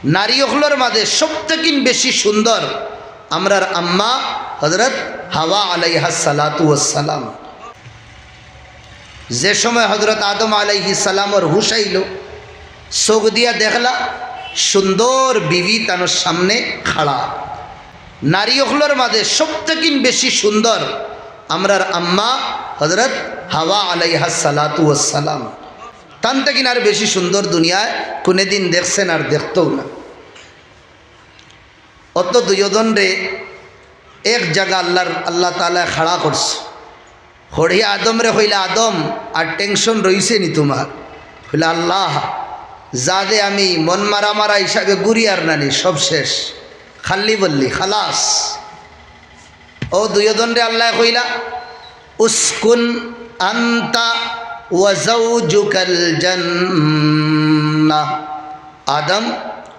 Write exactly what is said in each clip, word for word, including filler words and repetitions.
নারী অকলর মাঝে সব থাকিন বেশি সুন্দর আমরার আম্মা হযরত হাওয়া আলাইহাস সালাতু ওয়াস সালাম। যে সময় হযরত আদম আলাইহিস সালামর হুশ আইলো, চোখ দিয়া দেখলা সুন্দর বিবি তানর সামনে খাড়া। নারী অকলর মাঝে সব থাকিন বেশি সুন্দর আমরার আম্মা হযরত হাওয়া আলাইহাস সালাতু ওয়াস সালাম। তান থাকিন আর বেশি সুন্দর দুনিয়ায় কুনেদিন দেখছেন আর দেখতও না। অত দুইওজনরে এক জাগা আল্লার, আল্লাহ তাআলায় খাড়া করছে। হড়িয়া আদমরে কইলা, "আদম, আর টেনশন রইছে নি তুমার?" কইলা, "আল্লাহ, যা দে আমি মন মারা মারা হিসাবে ঘুরি আর নানি, সব শেষ, খাল্লি বললি, খালাস।" অউ দুইওজনরে আল্লায় কইলা, "উসকুন আনতা ওয়া যাওজুকাল জান্নাহ।" আদম,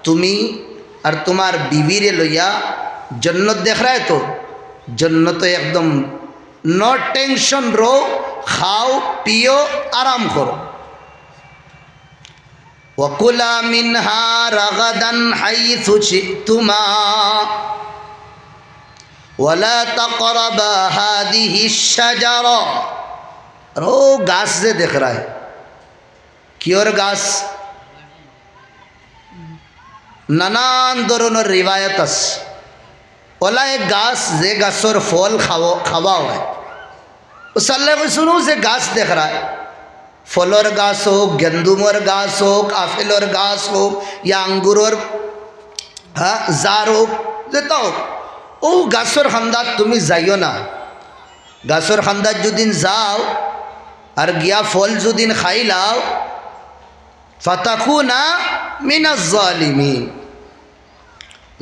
তুমি আর তুমার বিবিরে লইয়া জন্নত দেখরায় তো, জন্নত একদম no tension, রও, খাও, পিও, আরাম করো। ওয়াকুলা মিনহা রাগাদান হাইসু শি'তুমা ওয়ালা তাকরাবা হাযিহিশ শাজারা। আর অউ গাছ যে দেখরায়, কিওর গাছ? নানান ধরনর রিওয়ায়াত আছে। অলা এক গাছ, যে গাছর ফল খাওয়া, খাওয়া অয়। অউ সাল্লায় কইছইন, অউ যে গাছ দেখরায়, ফলর গাছ অউক, গেন্দুমর গাছ অউক, আপেলর গাছ অউক, ইয়া আঙ্গুরর, হ্যাঁ, জার অউক, যেতা অউক, অউ গাছর কান্দাত তুমি যাইও না। গাছর কান্দাত যুদিন যাও আর গিয়া ফল যুদিন খাইলাও, ফাতাকুনা মিনাজ জালিমিন।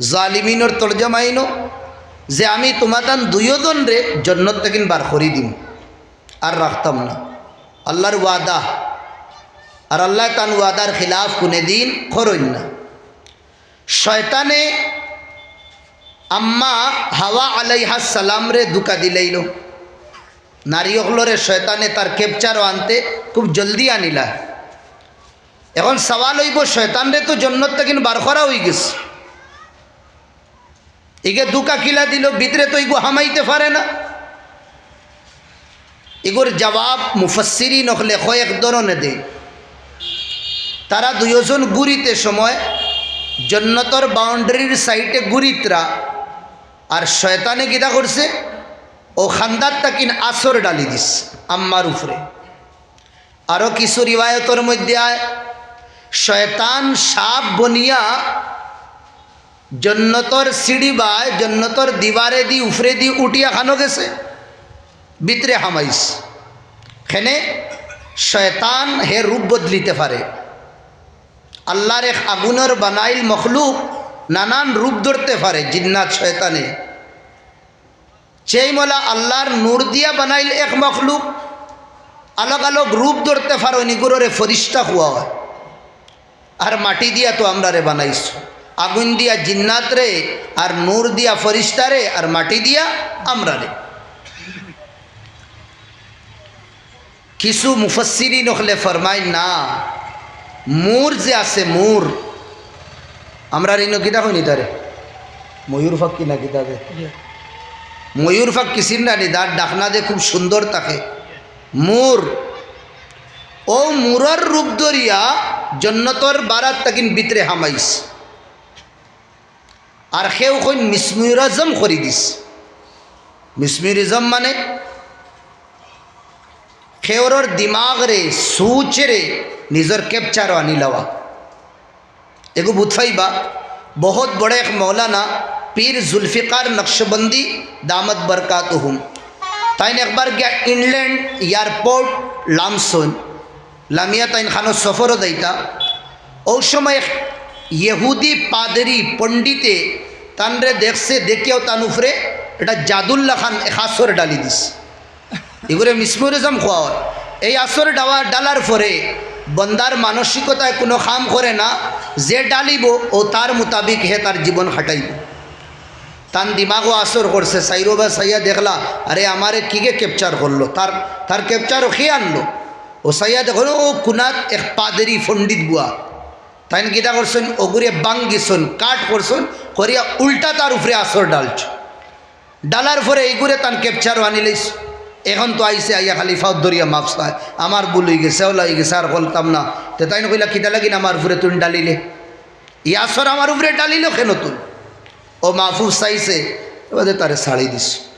জালিমিনর তর্জমা ইনো যে আমি তুমাতান দুইওজনরে জন্নত থাকিন বার করি দিমু, আর রাখতাম না। আল্লার ওয়াদা, আর আল্লায় তান ওয়াদার খিলাফ কুনেদিন করইন না। শয়তানে আম্মা হাওয়া আলাইহাস সালামরে ধুকা দিলাইলো। নারী অকলরে শয়তানে তার capture-ও আনতে খুব জলদি আনিলা। এখন সওয়াল অইবো, শয়তানরে তো জন্নত থাকিন বার করা অইগেছে, ইগে ধুকা কিলা দিলো, ভিতরে তো ইগু হামাইতে পারে না। ইগুর জওয়াব মুফাসসিরিন অকলে কয়েক ধরনে দেইন। তারা দুইওজন ঘুরিতে সময় জন্নতর boundary-র side-এ ঘুরিতরা, আর শয়তানে কিতা করছে, অউ কান্দাত থাকিন আছর ঢালি দিছে আম্মার উপরে। আরো কিছু রিওয়ায়াতর মধ্যে আয়, শয়তান সাপ বনিয়া জন্নতর সিঁড়ি বায়, জন্নতর দিওয়ারেদি, উপরেদি উঠিয়া কানো গেছে, ভিতরে হামাইছে। কেনে শয়তান হে রূপ বদলিতে পারে। আল্লার এক আগুনর বানাইল মখলুক নানান রূপ ধরতে পারে, জিন্নাত শয়তানে। সেই মলা আল্লার নূর দিয়া বানাইল এক মখলুক, আলগ আলগ রূপ ধরতে পারইন, ইগুরে ফিরিস্তা কওয়া অয়। আর মাটি দিয়া তো আমরারে বানাইছো, আগুন দিয়া জিন্নাতরে, আর নূর দিয়া ফিরিস্তারে, আর মাটি দিয়া আমরারে। কিছু মুফাসসিরিন অকলে ফরমাইন না, মুর যে আছে, মুর, আমরার ইনো কিতা কইন ইতারে? ময়ূর পাখি না কিতা যে? ময়ূর পাখি চিনরানি, তার ডাকনা যে খুব সুন্দর থাকে, মুর। অউ মুরর রূপ ধরিয়া জন্নতর বারাত থাকিন ভিতরে হামাইছে। আর কেউ কইন মিসমুরিজম করি দিছে। মিসমুরিজম মানে কেউরর দিমাগরে, সুচরে নিজর capture-ও আনি লওয়া। এগু বুঝ পাইবা, বহুত বড় এক মৌলানা পীর জুলফিকার নকশবন্দি দামত বরকাতুহুম, তাইন একবার গিয়া ইংল্যান্ড airport লামছইন, লামিয়া তাইন খানো সফরো যাইতা। অউ সময় এক ইহুদি পাদরি পণ্ডিতে তানরে দেখছে, দেখিয়াও তান উপরে একটা জাদুর লাখান এক আছর ঢালি দিছে। ইগুরে মিসমুরিজম কওয়া অয়। এই আছর ডাওয়া-, ডালার পরে বন্দার মানসিকতায় কুনু কাম করে না, যে ডালিবো অউ তার মোতাবিক হে তার জীবন কাটাইবো। তান দিমাগো আছর করছে, চাইরোবায় চাইয়া দেখলা, আরে আমারে কিগে capture করলো, তার, তার capture-ও কে আনলো? অউ চাইয়া দেখইন, অউ কুনাত এক পাদরি পণ্ডিত বওয়া। তাইন কিতা করছইন? অগুরে ভাঙ্গিছইন, কাট করছইন, করিয়া উল্টা তার উপরে আসর ডালছইন। ডালার পরে ইগুরে তান ক্যাপচারও আনিলাইছইন। এখন তো আইছে, আইয়া খালি ফাওত ধরিয়া মাফ চায়, "আমার ভুল অইগেছে, অলা অইগেছে, আর করতাম না।" তে তাইন কইলা, "কিতা লাগিন আমার উপরে তুইন ডালিলে? ই আসর আমার উপরে ডালিলে কেনে তুইন?" অউ মাহফুজ চাইছে, এবাদে তারে ছাড়ি দিছইন।